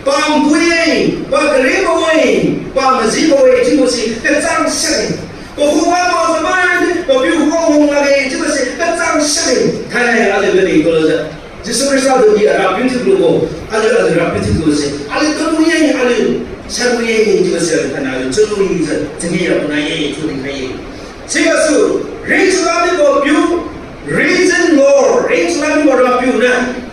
pa npui-e, pa karibo-e, pa majibo-e chiubose kachang siakge. Pakhuga maojiu mai, papiu khuga wang lakge chiubose kachang siakge. Thainai aliu maningtao lujiu, Jesu Khrista tu di Rapiu thiu kalubo, aliu aliu Rapiu thiu kaluse, aliu kamui-e, aliu sanwi-e chiubose aliu thainai aliu chunwijiu changee rabo nai-e chiu dinkhai-e. Sigasu, ringsu lan mibo piu, risen Lord, ringsu lan mibo Rapiu niu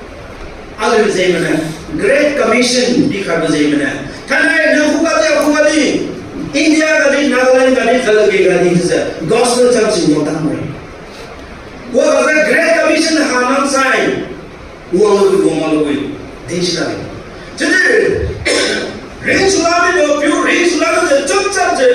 aliu jeng maniu Great Commission pikhaibo jeng maniu, thainai nang khuga di, akhuga di, India gadi, Nagaland gadi, Kalake gadi chiujiu gospel cham si wangtang-e. Wajiu Great Commission ha nang sai, wanglu wi, wang maklu wi, dinsi lakge. Chiudi ringsu lan mibo piu, ringsu lan mijiu chunchapjiu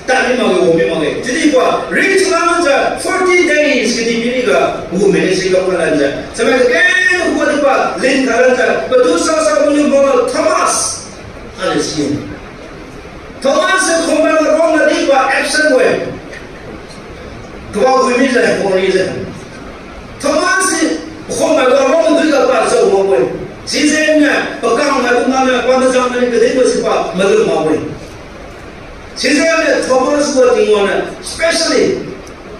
tadmi makge, wangmi makge. Chiudi pa ringsu lan mijiu forty days kadihpiriga gu ministry kam khalanjiu, chamai kakeng khuga di pa lin khalanjiu, patu sasa malum bambo Thomas aliu si-e. Thomas se khumbai ga rong gadi pa absent we. Kabak wi mijiu, kori jiu. Thomas se khumbai ga rong dui ga pa jao makbo-e. Sijengniu pakam ga dung maniu pa majang maniu kadinbo si pa malum makbo-e. Sijengniu Thomas gu Tingwang niu specially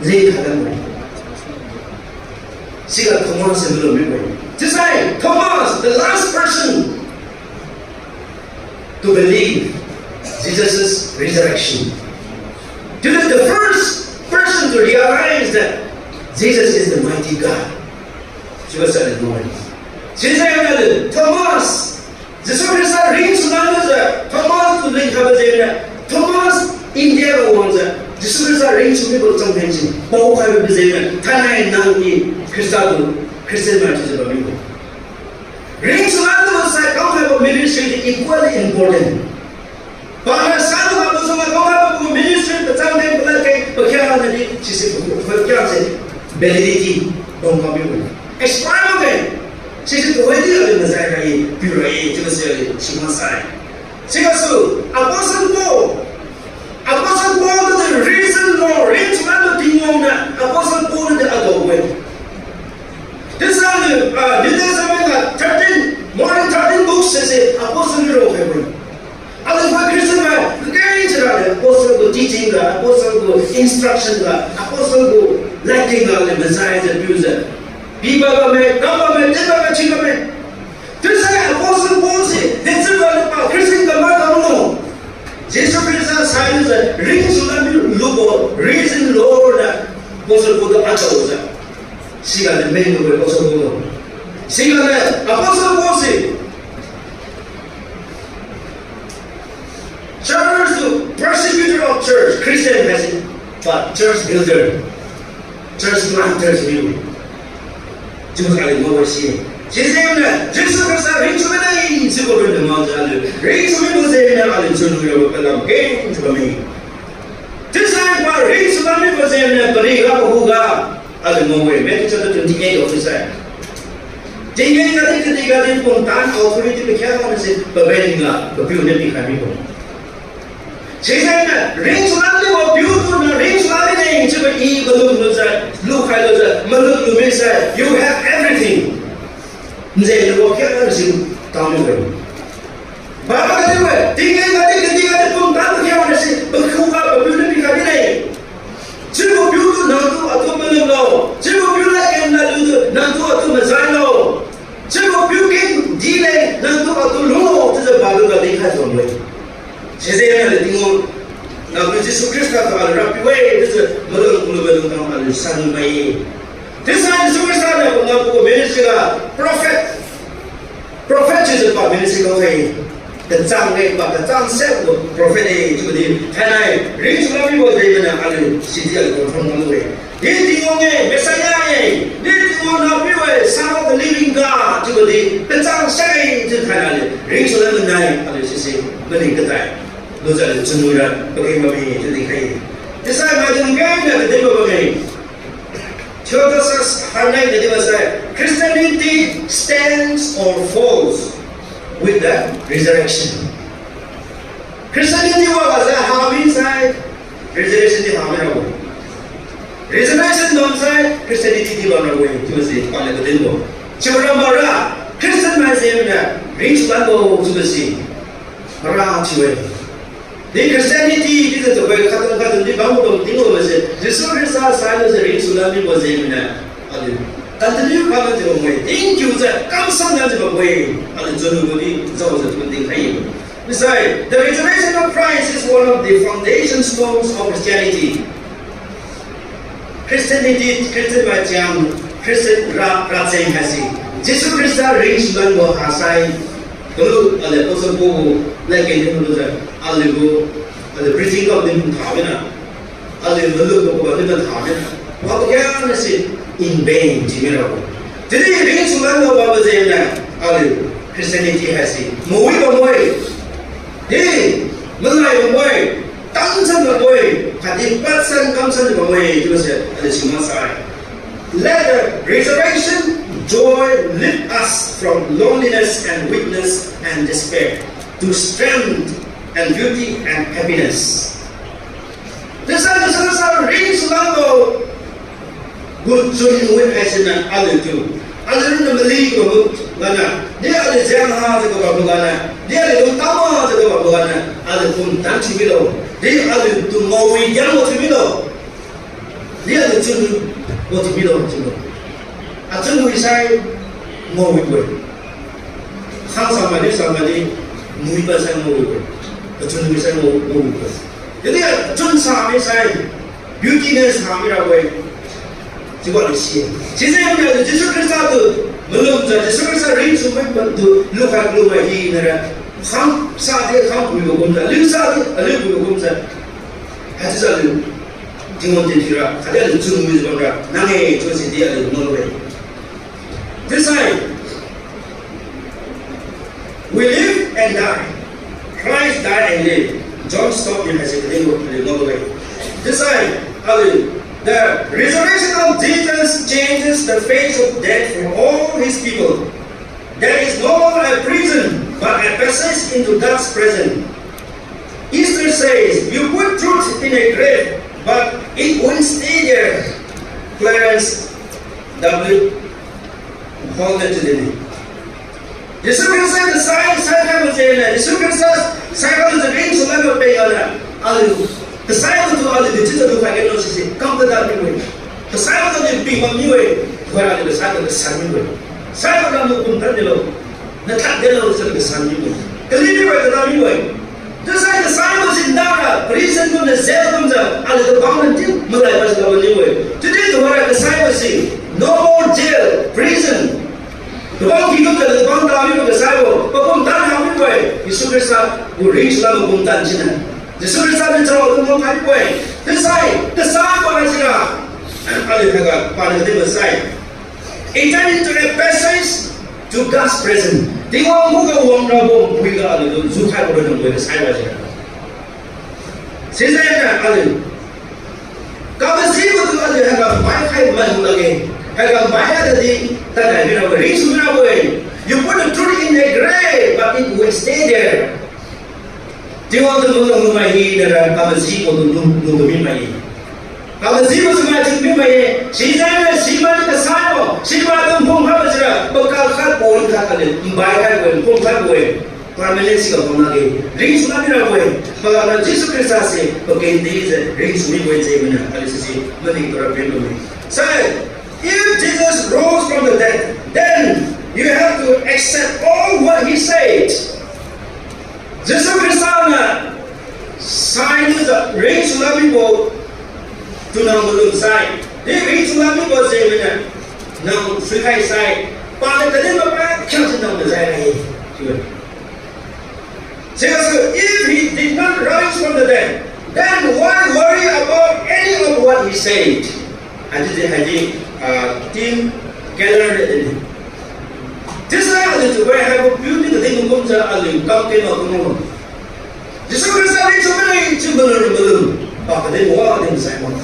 lin khalanbo-e. Siga Thomas se malu mibo-e. Chiusai Thomas, the last person to believe Jesus' resurrection. Chiujiu the first person to realize that Jesus is the mighty God. Chiubo sai malu-e. Chiusai aliu Thomas, Jesu Khrista ringsulan lujiu Thomas tu lingkhaibo jengniu, Thomas India ga wangjiu Jesu Khrista ringsu mibo changkheng si paokhaibo jengniu, thainai nang i Khrista tu Christian mai thiujiu bammibo. Ringsulan lubo sai kamkhaibo ministry di equally important. Paniu satu ga pasu ga kamkhaibo gu ministry pachang kheng paladkeng pakhiangnadi sise pakhiang se validity bam kam mibo-e. Expire makge. Sise tuhoi di aliu mazai rai, piu rai, chiubo se aliu simak sai. Sigasu Apostle Paul, Apostle Paul tu the risen Lord, ringsulan lu Tingwang niu Apostle Paul tu di adaobo-e. Chiusai aliu, ah, New Testament ga thirteen, more than thirteen books se, se Apostle niu raokhaibo-e. Aliu pa Christian mai, kengkeng sira aliu Apostle gu teaching ga, Apostle gu instruction ga, Apostle gu ladkeng ga aliu mazaijiu piujiu, pibamme, kambamme, dinbamme, chiubamme. Chiusai Apostle Paul se dechiubo niu pa Christian kamai kamlo, Jesu Khrista sailujiu ringsulan mi lubo risen Lord niu Apostle Paul tu adaojiu, siga the main Apostle Paul lo. Siga the Apostle Paul se church tu persecutor of church, Christian haise, but church builder, church planter si mibo-e. Chiubo aliu ngao-e si. Sijengniu Jesu Khrista ringsu mine sibo ronna makjiu aliu ringsu mibo jengniu aliu chunwi rabo palam kengjiu bamme. Chiusai pa ringsu bam mibo jengniu pariga pakhuga aliu ngao-e, Matthew chapter twenty-eight of this. Tinggen gadi kadih gadi pumtan authority pakhiangnase paben ga papiu niu pikhai mibo. Sijengniu ringsulan mibo piu tu na ringsulan mine chiubo i malum lujiu, lukhai lujiu, malum lu misai, you have everything. Nje lubo kha na si tao mibo-e. Bible ga dinbo-e, tinggen gadi kadih gadi pumtan pakhiangnase pakhuga papiu niu pikhai mine. Chiubo piu tu nangtu atu malumlo. Chiubo piu ladkeng ladlu tu nangtu atu mazailo. Chiubo piu kengdi leng nangtu atu lunglo chiujiu Bible ga dinkhai bambo-e. Sijengniu aliu Tingwang, nangtu Jesu Khrista tu aliu Rapiu-e chiujiu malum kalubo lungtang aliu sanmai-e. Chiusai Jesu Khrista niu panam gu ministry ga prophet, prophet chiujiu pa ministry ga-e. Kachang-e pa, kachang se gu prophet-e chiubo di thainai ringsulan mibo jengniu aliu sidi aliu confirm ngam-e. Di Tingwang-e, Messiah-e, di Tingwang Nahpiu-e, Son of the living God chiubo di kachang se-e chiu thainai aliu ringsulan manai aliu sise maning katai lujiu aliu chunwi ra pakeng bamme chiu dinkhai-e. Chiusai maidung kengga kadinbo bamme. Theodosius Harnack nadi masai, Christianity stands or falls with the resurrection. Christianity wa gajiu ha misai, resurrection di ha mirabo-e. Resurrection bamsai Christianity di bamrabo-e chiubo si paniu kadinbo. Chiura mara, Christian mai jengniu ringsulanbo chiubo si mara thiu-e. Di Christianity chiujiu tuhoi khatun khatun di bambo tingbo mase Jesu Khrista sailujiu ringsulan mibo jengniu aliu continue kamjiu bambo-e, tingkiujiu kamsan kamjiu bambo-e, aliu chunwibo di jaojiu tu dinkhai-e. Besai, the resurrection of Christ is one of the foundation stones of Christianity. Christianity, Christian mai chiang, Christian ra, racheng haise Jesu Khrista ringsulanbo hasai, kalu aliu Apostle Paul gu ladkeng di malujiu, aliu gu, aliu preaching ga din tha mina, aliu malubo gu din tha mina, wabo kha nase in vain thiu mirabo. Chiudi ringsulanbo wabo jengniu aliu Christianity haise mawi bambo-e. Di, malai bambo-e, tangsan bambo-e, khatdi padsan kamsan bambo-e chiubo se aliu si maksai. Let the resurrection joy lift us from loneliness and weakness and despair to strength and beauty and happiness. Chiusai Jesu Khrista ringsulanbo gu chunwi haisiniu aliutu, aliu ronna mali kabambo gana, di aliu jenghajiu kabambo gana, di aliu lungtamajiu kabambo gana, aliu pumtan thiu milo, di aliutu mawi diangbo thiu milo, di aliu chunwibo thiu milo chiubo. Achun wi sai ngaowibo-e. Khang sa madi sa madi, nui pa sai ngaowibo-e. Achun wi sai ngao ngaowibo-e. Chiudi achun sa mi sai, beauty niu sa mirabo-e. Chiubo aliu si-e. Sijengniu Jesu Khrista tu malumjiu, Jesu Khrista ringsu mi patu lukhai lumai hinara, khang sa di khang puibo kumjiu, aliu sa di aliu puibo kumjiu, haichiujiu aliu Tingwang ten thiura khatdi aliu chunwijiu bamra nang-e chiubo sidi aliu ngaolu-e. Chiusai, we live and die. Christ died and lived. John stop in haise kadin aliu ngaolu-e. Chiusai, aliu, the resurrection of Jesus changes the face of death for all his people. There is no longer a prison, but a passage into God's presence. Easter says, you put truth in a grave, but it won't stay there. Clarence W. Holden chiu dinne. Jesu Khrista kasai, saikhaibo jengniu, Jesu Khrista saikhaibo jeng ringsu laibo pengana, aliu kasaibo tu aliu dechiujiu lukhai gelo sise kam kada mibo-e. Kasaibo tu aliu pibam mibo-e. Tuhoi aliu kasaibo kasan mibo-e. Saibo lamlu pumtan delo, nathak delo chiu kasan mibo-e. Kali mibo-e, kada mibo-e. Chiusai kasaibo si ndara prison kumjiu, jail kumjiu aliu kabam nadi malai pasi labo mibo-e. Chiudi tuhoira kasaibo si no more jail, prison. Kabam ki kumjiu kabam ta mibo kasaibo papumtan ha mibo-e. Jesu Khrista gu ringsu labo pumtan siniu, Jesu Khrista niu charo tu makhaibo-e. Chiusai kasaibo hai sira, aliu haiga paniu kadinbo sai, enter into a passage to God's presence. Tingwang khuga wangrabo puiga aliutu jukhaibo ronna bo-e kasaibo sira. Sijengniu aliu kamajibo tu aliu haiga maikhai mai lakge. Haiga mai tadi, tadai mirabo-e, ringsu mirabo-e. You put the truth in the grave, but it will stay there. Tingwang tu malung lumai hinara kamajibo tu lung, lung mi mai-e. Kamajibo si mai chun mi mai-e. Sijengniu simai kasaibo, simai tu phung khatbo sira pakak khat pon khat aliu mbai khatbo-e, phung khatbo-e. Permanent siga bam lakge, ringsu lak mirabo-e. Palamra Jesu Khrista se pakengdi jiu ringsu mibo-e jengniu aliu sise maningtura pen bamme. Sai, if Jesus rose from the dead, then you have to accept all what he said. Jesu Khrista niu sailujiu ringsu lak mibo tu nang malum sai, di ringsu lak mibo jengniu nang suikhai sai, paniu kadinbo pakhiangjiu nang majai ra-e chiu-e. Sigasu, if he did not rise from the dead, then why worry about any of what he said? Haidi, haidi, ah, Tim Keller de din-e. Chiusai aliutu bai haibo piu di kadin kumjiu aliu kam keng mak kumlo. Jesu Khrista ringsu mine chiu malum malum, pa kadin wa din sai mak.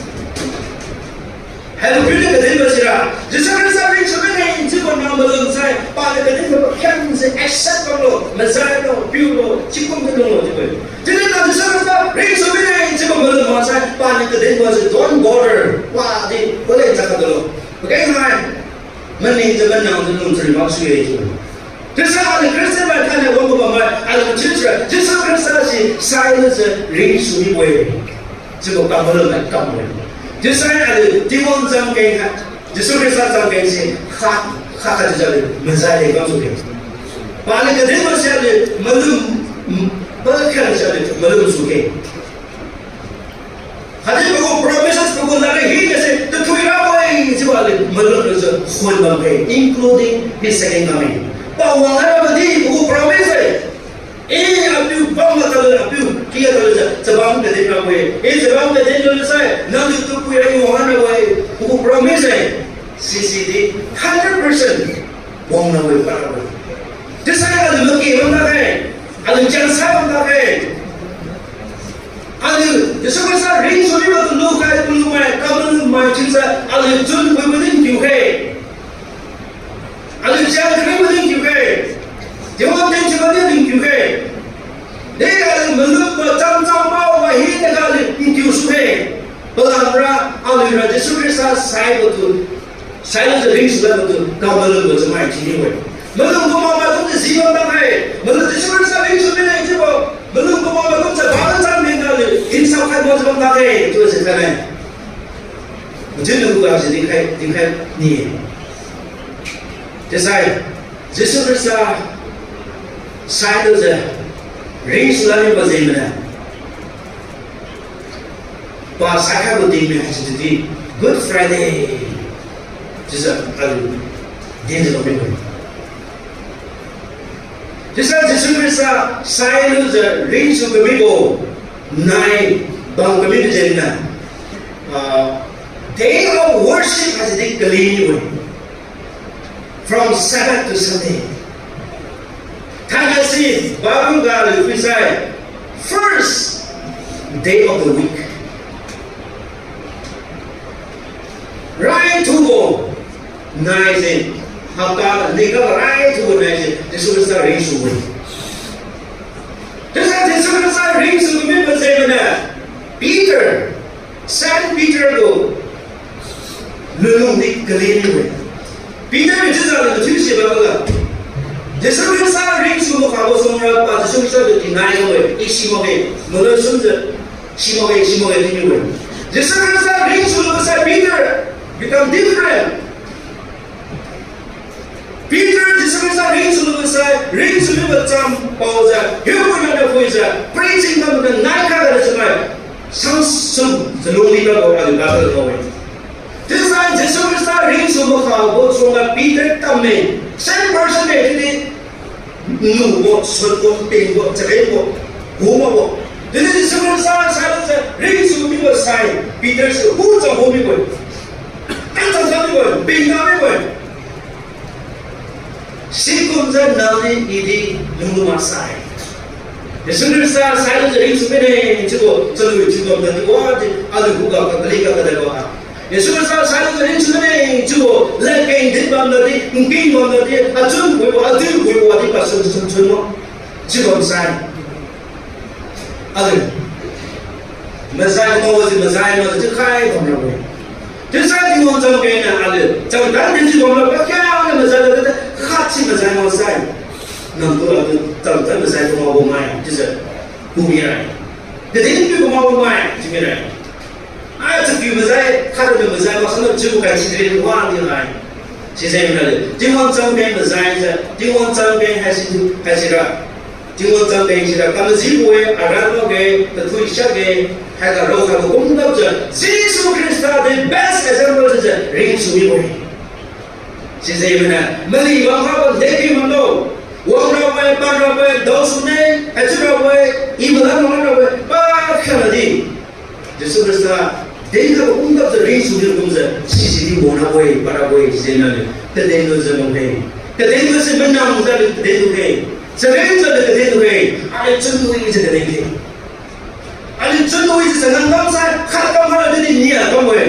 Haibo piu di kadinbo sira, Jesu Khrista ringsu mine chiubo nang malum sai, paniu kadinbo pakhiangjiu accept kamlo, mazailo, piulo, chikum di lunglo chiu-e. Chiudi nang Jesu Khrista ringsu mine chiubo malum maksai, paniu kadinbo si don't bother, wadi paleng chakha dalo. Pakeng hai, maningjiu manangjiu lungchun maksui-e chiu. Chiusai aliu Christian mai thainai wangbo bammai aliu chiusira Jesu Khrista si sailujiu ringsu mibo-e chiubo kam malum mai kambo-e. Chiusai aliu Tingwang chamkeng kha, Jesu Khrista chamkeng se kha, kha khatjiu aliu mazai le kamsu khe. Paniu kadinbo si aliu malum, m, pakhiangna si aliu malum su khe. Khatdi pagu promises pagu ladriat hinase tathui rabo-e chiubo aliu malum lujiu khun bam khe, including his second coming. Pawang rabo di pagu promise-e. I apiu bam matalu, apiu kia talujiu chabam kadin rabo-e. I chabam kadin lu sai nangniu tu pui ra wang rabo-e, pagu promise-e. Sisi di hundred percent wang rabo-e, pa rabo-e. Chiusai aliu maki bam lakge, aliu chang sai bam lakge. Aliu Jesu Khrista ringsu mibo tu lukhai pulumai, kamalumai chiusai aliu chun pui madin kiu khe. Aliu chang kari madin kiu khe. Tingwang ten chiu madin kiu khe. De aliu malumbo chamchang maobo hinaga aliu nkiu su khe. Palamra aliura Jesu Khrista saibo tu, sailujiu ringsu labo tu kamalumbo chamai thiu-e. Malum kumbo maidung jiu ji bam lakge. Malum Jesu Khrista ringsu mine chiubo, malum kumbo maidung jiu bam chan mengga aliu hinsao khai majiu bam lakge chiubo si khaine. Majiu nang gu ga si dinkhai, dinkhai ni-e. Chiusai, Jesu Khrista sailujiu ringsu lani pajeng mane, pa saikhaibo tingmik haisi chiudi Good Friday chiujiu aliu dinjiu bammi-e. Chiusai Jesu Khrista sailujiu ringsu kamibo nai bam kami jengniu, ah, day of worship haisidi kali mibo-e. From Sabbath to Sunday. Thainai si Bible ga aliu phuisai, first day of the week. Raithubo naise, hapta niga raithubo naise Jesu Khrista ringsu-e. Chiusai Jesu Khrista ringsu kami pajeng mane, Peter, Saint Peter gu lunlung di kali mibo-e. Peter niu chiujiu aliu mathiu sibo ga, Jesu Khrista ringsu makhabo suangra pa Jesu Khrista tu tinai ga-e, i simakge, maloi sumjiu simakge, simakge di mibo-e. Jesu Khrista ringsu lubo sai Peter become different. Peter Jesu Khrista ringsu lubo sai, ringsu mibo cham paojiu, hiupuina phuijiu, preaching kamga nai kha ga chamai, sangsum chalung liga bo aliu Bible ga-e. Chiusai Jesu Khrista ringsu makhabo suangga Peter tamme, same person-e chiudi, nubo, sunbo, pingbo, chakenbo, gu makbo. Chiudi Jesu Khrista sailujiu ringsu mibo sai, Peter si hu cham hu mibo-e. Tan cham cham mibo-e, ping ga mibo-e. Sikumjiu nangdi idi lunglu maksai. Jesu Khrista sailujiu ringsu mine chiubo chalui chiu bamdadi wadi aliu khuga kakali kakadai ga ha. Jesu Khrista sailujiu ringsu mine chiubo ladkeng din bamdadi, nking bamdadi, achun puibo, atu puibo wadi pasun chun chun mo. Chiu bamsai, aliu mazai maojiu mazai maojiu chiukhai bamrabo-e. Chiusai Tingwang chamkeng niu aliu chamtan dinjiu bamlo pakhiangna mazai lade, khatsi mazai maksai, nangtu atu chamtan mazai tu maobo mai chiujiu ku mira. Kadin piu maobo mai chiu mira. Ai, chapiu mazai, khatdi mazai maksai chiubo kai sidri wadi hai. Sijeng mira le, Tingwang chamkeng mazaijiu, Tingwang chamkeng haisi, haisira, Tingwang chamkeng sira kamajibo-e, aran makge, tathui siakge, haiga raokhaibo kumdapjiu Jesu Khrista the best example chiujiu ringsu mibo-e. Sijeng mira, mali wang khabo depi mamlo, wangrabo-e, panrabo-e, daosune, haichiurabo-e, i malan wangrabo-e, pakhiangnadi Jesu Khrista dinkhaibo kumdapjiu ringsu mibo kumjiu sisidi wangrabo-e, parabo-e, sijeng mira le, kaden lujiu bamkhe. Kaden lujiu manamjiu aliu kaden lukhe. Charenjiu aliu kaden lukhe. Aliu chunwijiu kaden khe. Aliu chunwijiu changam kamsai, khat kam khat laddi nia kambo-e.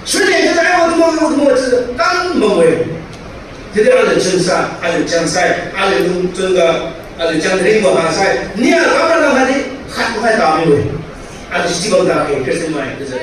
Suine kadai wadu mo wadu mo chiujiu kam bambo-e. Chiudi aliu chunsa, aliu changsai, aliu lungchun ga, aliu chang ringbo hasai nia kamra lam haidi khat mai tamibo-e. Aliu sidi bam takhe Christian mai chiujiu.